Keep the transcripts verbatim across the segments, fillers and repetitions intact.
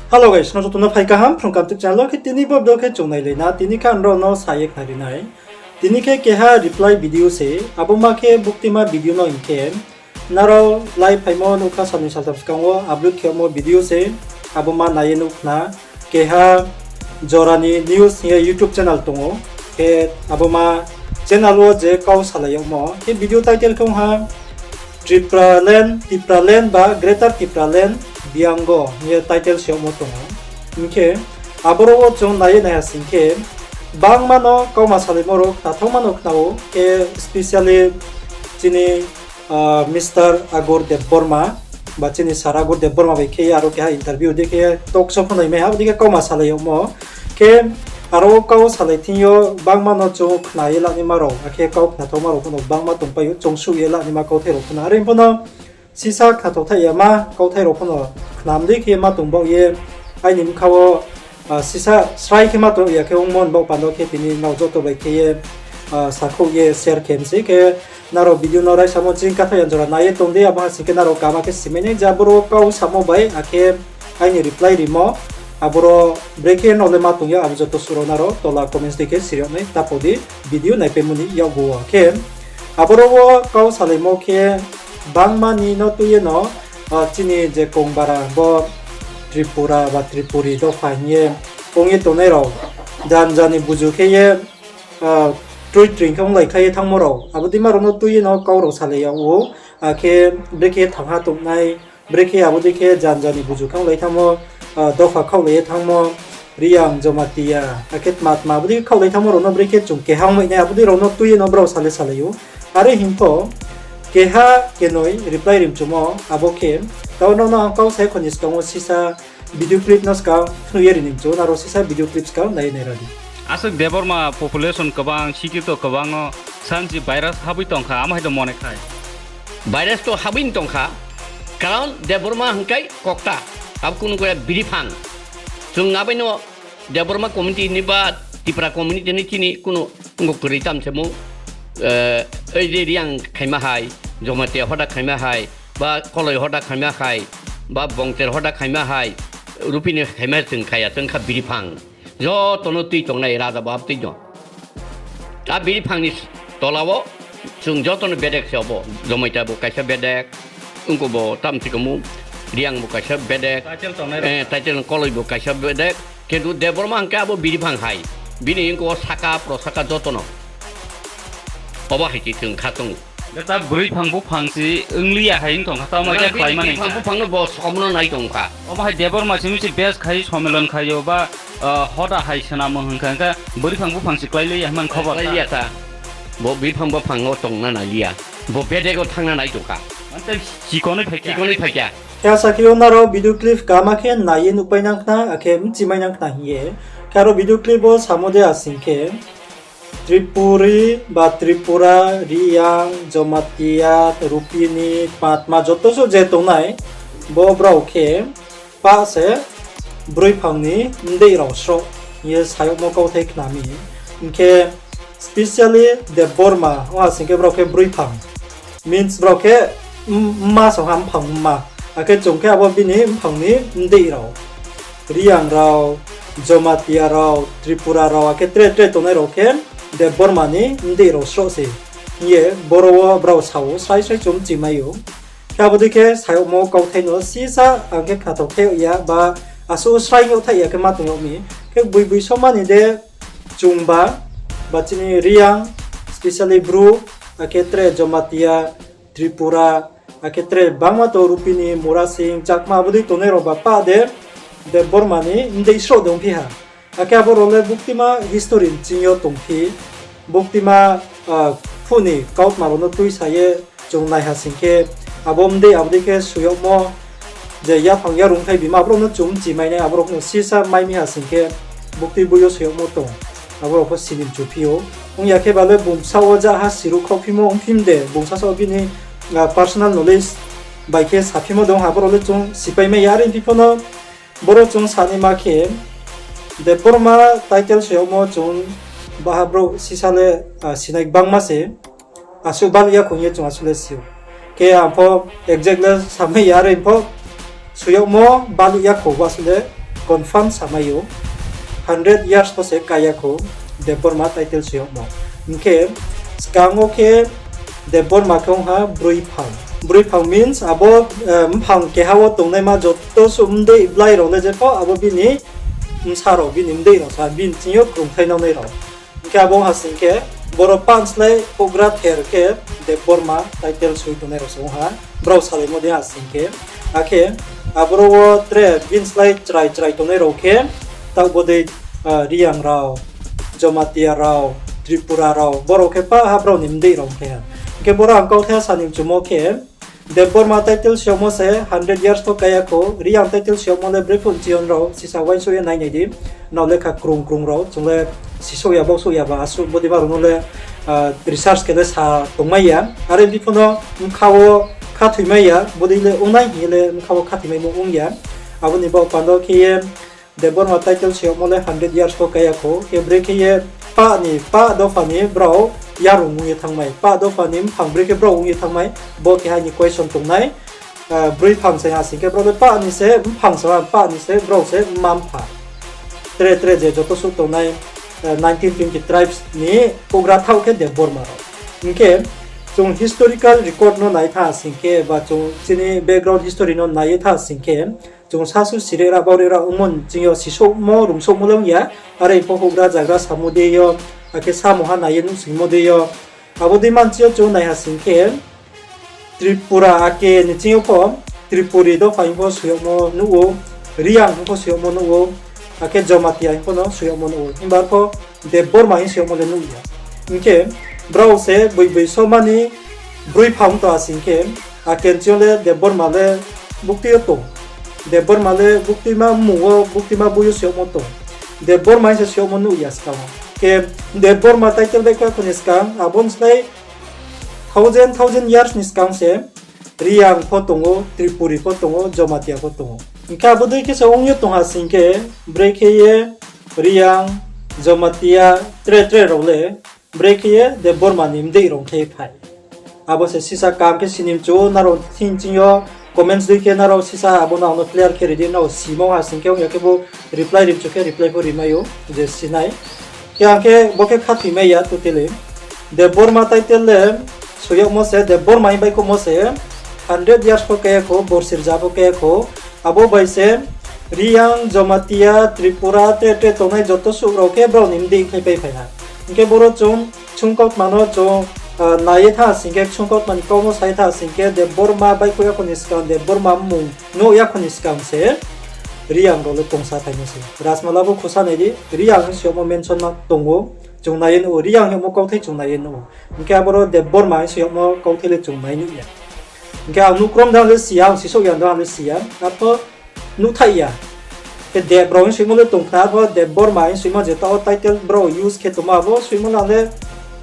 Hello guys, no joto no phai kaham Phrung Kaham YouTube channel wo. Khe tini bo video khe chung nailai na, tini khe ang nrao no sa ye khnari nai. Tini khe keha reply video se, abo ma khe buktima video no hing khe, nrao live phaimo nuh kha, salnoi saltham skang wo upload khe yagmo video se, abo ma nai ye nuh khna. Keha jora ni news hing ye YouTube channel tong ou, khe abo ma channel wo je kau salai yagmo khe video title khe ong ha Tipraland, Tipraland ba Greater Tipraland Biango hing ye title se yagmo tong ou. Hing khe aboro wo chung nai ye naiha sing khe, bangma no kauma salaimo rao khnathaoma no khna ou, khe specially chini Mister Agur Debbarma, ba chini Sir Agur Debbarma bai khe ye aro keha interview dei khe talk show pho nai mai ha, abo dei khe kauma salai yagmo. Khe aro kau salai thing yo bangma no chung khna ye lanaima rao, akhe kau khnathaoma rao pho no bangma tongpai ou, chung suh ye lanaima kauthai rao pho no. Are pho no sisa khnathaothai yama kauthai rao pho no khnam dei khe ma tong baoh ye, aini bkha wo sisa srai khe ma tong ya khe ongmo ni baoh panda khe tini nrao joto bai khe ye sakhouh ye share khe mi sei khe, nrao video no raisamo ching katha yan jora nai ye tong di, abo ha sing khe nrao kama khe simai nai je aboro kau samo bai akhe aini reply rimo, aboro brekhe nrao le ma tong ya, abo joto suh rao nrao tola comments dei khe siri yag nai, tapo di video naipaimo ni yakgu wo khe. Aboro wo kau salaimo khe bangma ni no tui ye no, chini je kongbara bo Tripura ba Tripuri dopha hing ye ong ye tongnai rao, janja ni buzu khe ye, tui tring khe onglai khlai ye thanngmo rao, abo dei ma rao no tui ye no kau rao salai yag ou, akhe brekhe thangha tongnai, brekhe abo dei khe janja ni buzu khe onglai thanngmo, dopha khaohlai ye thanngmo, Reang, Jamatia, akhe tma tma abo dei khe khaohlai thanngmo rao no brekhe chung keha ongmai nai, abo dei rao no tui ye no brao sale salai ou. Are hing pho keha kenoi reply rimchumo abo khe, tao nrao no ang kau sai kho ni skang wo sisa video clip no skang phnuh ye ri ni mchu, nrao sisa video clip skang nai ye nai ra di. Aswk Debbarma population kwbang, city to kwbang o, sanchi virus habwi tong kha, amo hai to mone khai. Virus to habwi tong kha, karon Debbarma hwnkhe kokta, abo kunu kore biri phang. Chwng abai no Debbarma community ni ba Tipra community ni chini kunu ongkho kwrwi tam se mung, ei je Reang khaima hai, Jamatia hoda khaima hai, ba Koloi hoda khaima hai, ba Bongcher hoda khaima hai, Rupini khaima chwng khaya, chwng kha biri phang. Joto no twi tongnai raja bo abo twi no. A biri phang ni tola o chwng joto no bedek se obo. Jamatia bo kaisa bedek, ongkho bo tam se kamu, Reang bo kaisa bedek, title Koloi bo kaisa bedek, kintu Debbarma hwnkhe abo biri phang hai. Bini ongkho o saka, pro saka joto no. Obo hai se chwng kha tongo. Beta broi phang buphang se wngliya hai wng tong kha, tamo khe khlaimani biri phang buphang no bo somno nai tong kha. Omo hai Debbarma simi se best khai somilon khai yo ba, hoda hai swnamo hwn kha, hwnkhe broi phang buphang se klái liya hwnmani khobor ta. Bo biri phang buphang o tongna nai liya. Bo bedek o thangna nai tong kha. Chikonwi phai kha. Khe asa khe o nrao video clip kama khe nai ye nuhpai nang khna, akhe bchimai nang khna hing ye. Khe aro video clip o samo de asing khe, Tripuri ba Tripura, Reang, Jamatia, Rupini, Patma, joto suh je tongnai, bo brao khe pah se broi phang ni mdei rao sroh hing ye sayagmo kauthai khna mi. Hing khe specially Debbarma, ong asing khe brao khe broi phang. Means brao khe mma song ha, mphang mma. Akhe chung khe abo bini mphang ni mdei rao. Reang rao, Jamatia rao, Tripura rao, akhe tre tre tongnai rao khe Debbarma ni mdei rao sroh se hing ye boro wo brao sa ou, srai srai chung bchimai ou. Khe abo dei khe sayagmo kauthai no sisa ang khe khnathaothai ya ba asuh srai yagthai ya khe ma tong yag mi. Khe bui bui somani de chungba, ba chini Reang, specially Bru, akhe tre Jamatia, Tripura, akhe tre bangma to Rupini, Murasing, Chakma, abo dei tongnai rao ba pah de, Debbarma ni mdei sroh de ongphi ha. Akhe abo rao le buktima history ni ching yo tongphi, buktima, phuh ni kautma rao no tuisa ye chung naiha sing khe, abo mdei abo dei khe suyagmo, je yaphang yarung khai bima, abo rao no chung bchimai nai, abo rao no sisa mai mi ha sing khe, buktui boi yo suyagmo tong, abo rao pho sini mchu phi ou. Ong ya khe ba le bung bsa wo ja ha siruh khaoh phimo ongphi mde, bung sasa wo bini personal knowledge bai khe saphimo de ong ha, abo rao le chung sipai mai ya, are phi pho no boro chung sanaima khe, Debbarma title suyagmo chung baha brouh sisa le sinai gbangma se, asuh baluh ya kho hing ye chung asuh le si ou. Khe ang pho exact le samai ya, are pho suyagmo baluh ya kho bo asuh le confirm samai ou, hundred years pho se kaya khou Debbarma title soi yagmo. Hing khe skang wo khe Debbarma khe ong ha broiphang. Broiphang means abo mphang keha wo tongnaima joto suh mdei blái rao le je pho abo bini bsa rao, bini mdei rao sa, bini ching yo krungthai nangnai rao. Hing khe abo ong ha sing khe, boro pah ni slái houhgra ther khe Debbarma title soi tongnai rao se ong ha, brao salaimo dei ha sing khe. Akhe aboro wo tre bini slái chrai chrai tongnai rao khe, taoh bodei Reang rao, Jamatia rao, Tripura rao, brao khe pah ha brao ni mdei rao ong khe ha. Hing khe boro ang kauthai sa ni mchumo khe, Debbarma title soi yagmo se hundred years pho kaya khou, Reang title soi yagmo le brephuh nchi yo nrao sisa uaingsouh ye nai nai di, nrao lekha krung krung rao, chung le sisouh ya, bausouh ya ba, asuh bodei ma rao no le research khe le sa tongmai ya. Are di pho no bkha wo khathoimai ya, bodei le ongnai hing ye le bkha wo khathoimaimo ong ya. Abo ni baoh panda khe ye Debbarma title soi yagmo le hundred years pho kaya khou, khe bre khe ye pah ni, pah dopha ni brao yarung ong ye thanngmai, pah dopha ni mphang bre khe brao ong ye thanngmai, bo keha ni question tongnai. Broiphang se ha sing khe brao le pah ni se mphang se, pah ni se brao se mma mpha. Tre tre je joto suh tongnai nineteen twenty tribes ni houhgra thaoh khe Debbarma rao. Hing khe chung historical record no nai tha sing khe, ba chung chini background history no nai ye tha sing khe, chung sasu sire ra bauri ra ongmo ni ching yo sisouhmo rungsouhmo le ong ya, are pho houhgra zagra samo dei yo, akhe samung ha nai ye nuhsoingmo dei yo. Abo dei manchi yo chung nai ha sing khe, Tripura ake ni ching yo pho Tripuri dopha hing pho soi yagmo nuh ou, Reang hing pho soi yagmo nuh ou, akhe Jamatia hing pho no soi yagmo nuh ou. Himba arpho Debbarma hing soi yagmo le nuh ya. Hing khe brao se boi boi somani broiphang tong ha sing khe, ake ni ching yo le Debbarma le bukti yo tong. Debbarma le buktima mmung wo, buktima boi yo soi yagmo tong. Debbarma hing se soi yagmo nuh ya skang wo. Khe Debbarma title baihkhouh ya khou ni skang, abo ni slái thousand, thousand years ni skang se Reang pho tong ou, Tripuri pho tong ou, Jamatia pho tong ou. Hing khe abo dei khe se ong ye tong ha sing khe, bre khe ye Reang, Jamatia, tre tre rao le, bre khe ye Debbarma ni mdei rao khe phai. Abo se sisa kaham khe si ni mchu ou, nrao thing ching yo comments dei khe nrao sisa abo no ang no clear khe ri di, nrao simo ha sing khe ong ya khe bo reply ri mchu khe reply pho ri mai ou, je si nai. Khe ang khe bo khe khathoimai ya totally. Debbarma title le soi yagmo se, Debbarma hing baihkhouhmo se hundred years pho kaya khou, borsi rza pho kaya khou. Abo bai se Reang, Jamatia, Tripura, tre tre tongnai joto suh rao khe brao ni mdei khlaipai phai ha. Hing khe boro chung ksung kautma no chung nai ye tha sing khe, ksung kautma ni kau no sa ye tha sing khe, Debbarma baihkhouh ya khou ni skang, Debbarma mmung nuh ya khou ni skang se Reang rao le tongsa phaimo se. Rajmala bo khusa nai di, Reang hing soi yagmo mention ma tong ou, chung nai ye nuh ou, Reang hing yagmo kauthai chung nai ye nuh ou. Hing khe aboro Debbarma hing soi yagmo kauthai le chung nai nuh ya. Hing khe ang nuhkrom dang le si ya, ang sisouh ya dang le si ya, arpho nuhthaih ya. Khe Deb rao hing soimo le tong khna, arpho Debbarma hing soimo je taoh wo title brao use khe tongmo abo soimo le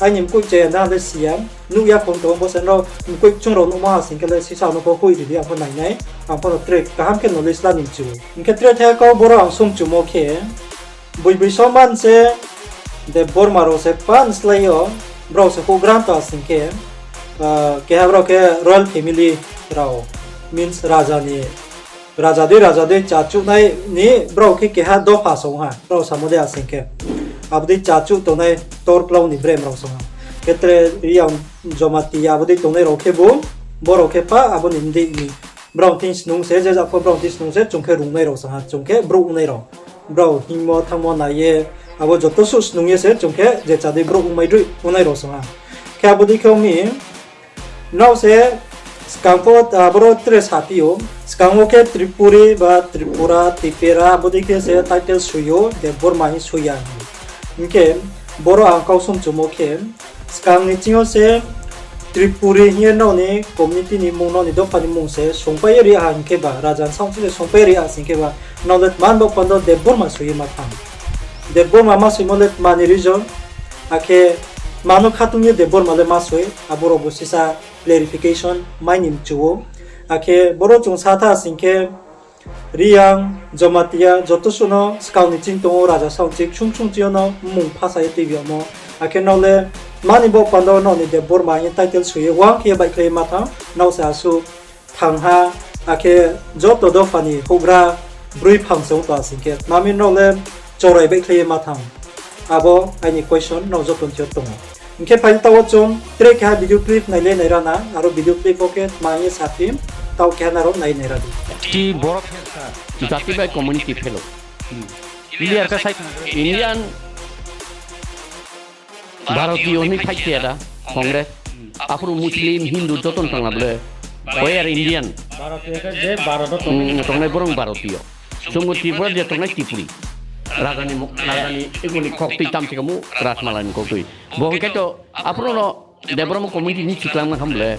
aini mkoih chaya dang le si ya. Nuh ya khong tong bo se nrao mkoih chung rao nuhmo ha sing khe le sisa no pho hoih ri di, ang pho nai nai, ang pho no tre kaham khe knowledge la ni mchu ou. Hing khe tre thai kau boro ang sung mchumo khe, boi boi soman se Debbarma rao se pan slái yo, brao se houhgra tong ha sing khe, keha brao khe royal family rao, means raja ni, raja dei, raja dei chachuhnai ni brao khe keha dopha song ha, brao samo dei ha sing khe. Abo dei chachuh tongnai torklau ni brem rao song ha. Khe tre Reang Jamatia abo dei tongnai rao khebu, brao khe pha abo ni mdei ni. Brao thing snung se, je jat pho brao thing snung se, chung khe rungnai rao song ha, chung khe brouh ongnai rao. Brao hingmo thanngmo nai ye, abo joto suh snung ye se, chung khe je chadei brouh ongmai droih ongnai rao song ha. Khe abo dei khe ong mi, nrao se skang pho, aboro tre saphi ou, skang wo khe Tripuri ba Tripura, Tipera, abo dei khe se title soi ou, Debbarma hing soi ya. Hing khe, boro ang kau sung mchumo khe, skang ni ching yo se Tripuri hing ye nrao ni community ni mmung, nrao ni dopha ni mmung se songpai ye ri ha hing khe ba, raja ni saoh ching se songpai ye ri ha sing khe ba, nrao le tma ni baoh panda Debbarma soi ye ma thanng. Debbarma ma soimo le tma ni reason, akhe tma no khatung ye Debbarma le ma soi, abo rao bo sisa clarification mai ni mchu ou. Akhe boro chung sa tha sing khe, Reang, Jamatia, joto suh no skang ni ching tong ou, raja saoh ching ksung ksung ching yo no mmung phasa ye tuibi yagmo. Akhe nrao le tma ni baoh panda wo nrao ni Debbarma hing ye title soi ye, uang khe ye baihkhlai ye ma thanng, nrao se asuh thanng ha, akhe joto dopha ni houhgra broi phang se ong tong asing khe, tma mi nrao le chorai baihkhlai ye ma thanng? Abo aini question nrao joto ni thing yo tong ou. Hing khe phai di, taoh wo chung tre keha video clip nai le nai ra na, aro video clip wo khe tma hing ye saphi, taoh keha nrao nai nai ra di. Ti borok jati bai community phelo. Clear khe sai Indian Bharatiyo hwnwi phai khe da, Congress. Aphuru Muslim, Hindu joto no tangla bole. Why are Indian? Bharatiyo khe je Bharat o tongnai. Tongnai borok Bharatiyo. Chwngbo Tripura je tongnai Tripuri. Rajani mo-, rajani egoni koktwi tamsi kamo Rajmala ni koktwi. Bo hwnkhe to aphuru no Debbarma community ni siklang na khamle.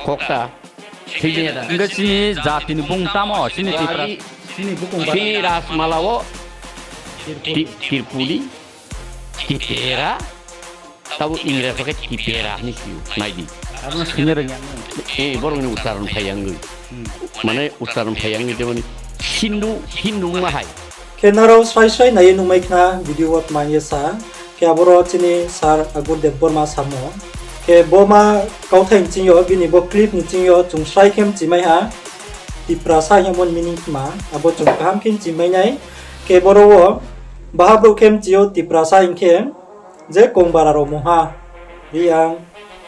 Kokta. Thik ya da. Hwnkhe chini jati ni bung tamo, chini Tipra, chini bukung chini Rajmala o Ti-, Tripuri. Tipera, tabo Ingres khe Tipera hwnwi sio, nai di. Abo no sini rwngya. Eh, borok ni ucharon phai yangwi. Mane ucharon phai yangwi, jemon Hindu, Hindu wngma hai. Khe nrao srai srai nai ye nukmai khna video wo tma hing ye sa. Khe aboro chini Sir Agur Debbarma samo. Khe bo ma kauthai mching yo, bini bo clip ni mching yo chung srai khe mchimai ha. Tiprasa hingmo ni meaning tma, abo chung kaham khe mchimai nai. Khe boro wo baha brouh khe mchi ou Tiprasa hing khe, je Kongbara rao mungha, Reang,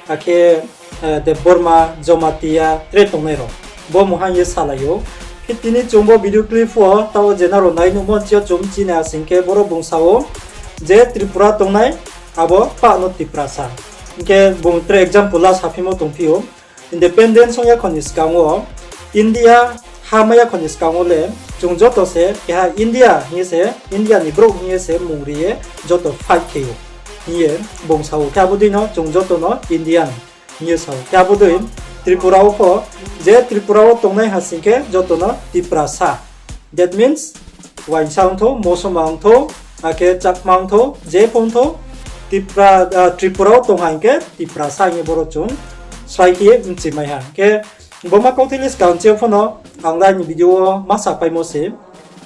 akhe, eh, Debbarma, Jamatia, tre tongnai rao. Bo mungha hing ye salai ou. Khe tini chung bo video clip wo, taoh je nrao nai nuhmo chi yo chung chini asing khe boro bung sa ou, je Tripura tongnai, abo pah no Tiprasa. Hing khe bung tre example la saphimo tongphi ou. Independence ong ya kho ni skang wo, India ha mai ya kho ni skang wo le, chung joto se keha India hing ye se, India ni brouh hing ye se mung ri ye joto fight khe ou hing ye bung sa ou. Khe abo dei no chung joto no Indian hing ye sa ou. Khe abo dei Tripura wo pho, je Tripura wo tongnai ha sing khe joto no Tiprasa. That means, uaingsa ong thou, mosoma ong thou, akhe Chakma ong thou, je pho ong thou, Tipra-, ah, Tripura wo tong ha hing khe Tiprasa hing ye boro chung srai khe ye mchimai ha. Khe bo ma kauthai le skang chi yo pho no ang le aini video wo ma sapaimo se.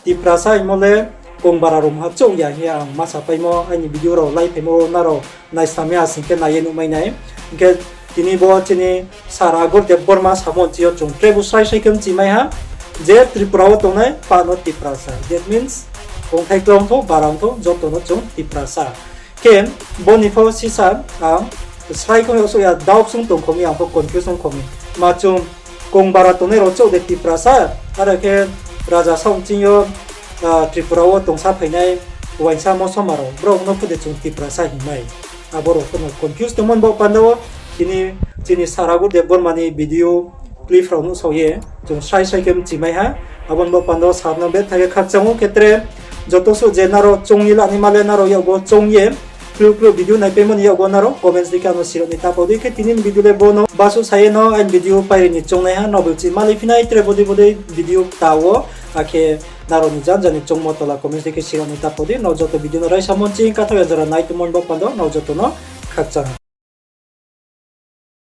Tiprasa hingmo le Kongbara rao mungha chouh ya hing ye ang ma sapaimo, aini video rao lai phaimo nrao naisnam ya sing khe nai ye nuhmai nai. Hing khe tini bo chini Sir Agur Debbarma samo chi yo chung trebu srai srai khe mchimai ha, je Tripura wo tongnai pah no Tiprasa. That means, ongthai klau ong thou, bara ong thou, joto no chung Tiprasa. Khe bo ni pho sisa ang srai khe ong ya, doubt sung tong kho mi, ang pho confuse ong kho mi. Ma chung Kongbara tongnai rao chouh de Tiprasa, are khe raja saoh mching yo, ah, Tripura wo tongsa phainai uaingsa mosoma rao, brao no pho de chung Tiprasa hingmai. Abo rao pho no confuse tongmo ni baoh panda wo, tini chini Sir Agur Debbarma ni video clip rao nuhsao ye, chung srai srai khe mchimai ha. Abo ni baoh panda wo sir no betha khe khakchang ou khe tre, joto suh je nrao choung ye lanaima le nrao yakgo choung ye, klu klu video naipaimo ni yakgo nrao comments dei khe ano sirao ni tapao di. Khe tini ni video le bo no basuh sa ye no aini video pairi ni choungnaiha, nrao bo chi malai phinai tre bodei bodei video ta wo, akhe nrao ni janja ni choungmo tola comments dei khe sirao ni tapao di. Nrao joto video no raisa mo ching kathao ya jora nai tongmo ni baoh panda wo nrao joto no khakchang.